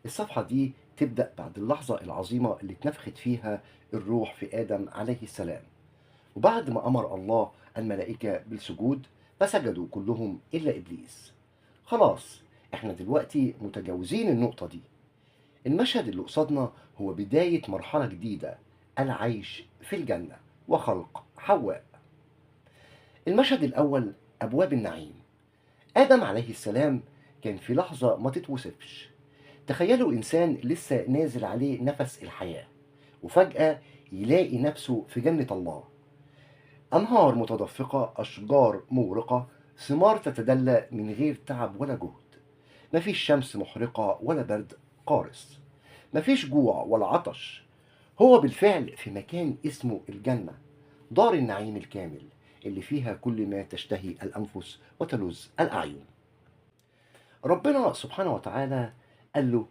الصفحة دي تبدأ بعد اللحظة العظيمة اللي اتنفخت فيها الروح في آدم عليه السلام، وبعد ما أمر الله الملائكة بالسجود فسجدوا كلهم إلا إبليس. خلاص احنا دلوقتي متجاوزين النقطة دي. المشهد اللي قصادنا هو بداية مرحلة جديدة، العيش في الجنة وخلق حواء. المشهد الأول أبواب النعيم. آدم عليه السلام كان في لحظة ما تتوصفش. تخيلوا إنسان لسه نازل عليه نفس الحياة وفجأة يلاقي نفسه في جنة الله، أنهار متدفقة، أشجار مورقة، ثمار تتدلى من غير تعب ولا جهد، مفيش شمس محرقة ولا برد قارس، مفيش جوع ولا عطش. هو بالفعل في مكان اسمه الجنة، دار النعيم الكامل اللي فيها كل ما تشتهي الأنفس وتلذ الأعين. ربنا سبحانه وتعالى قال له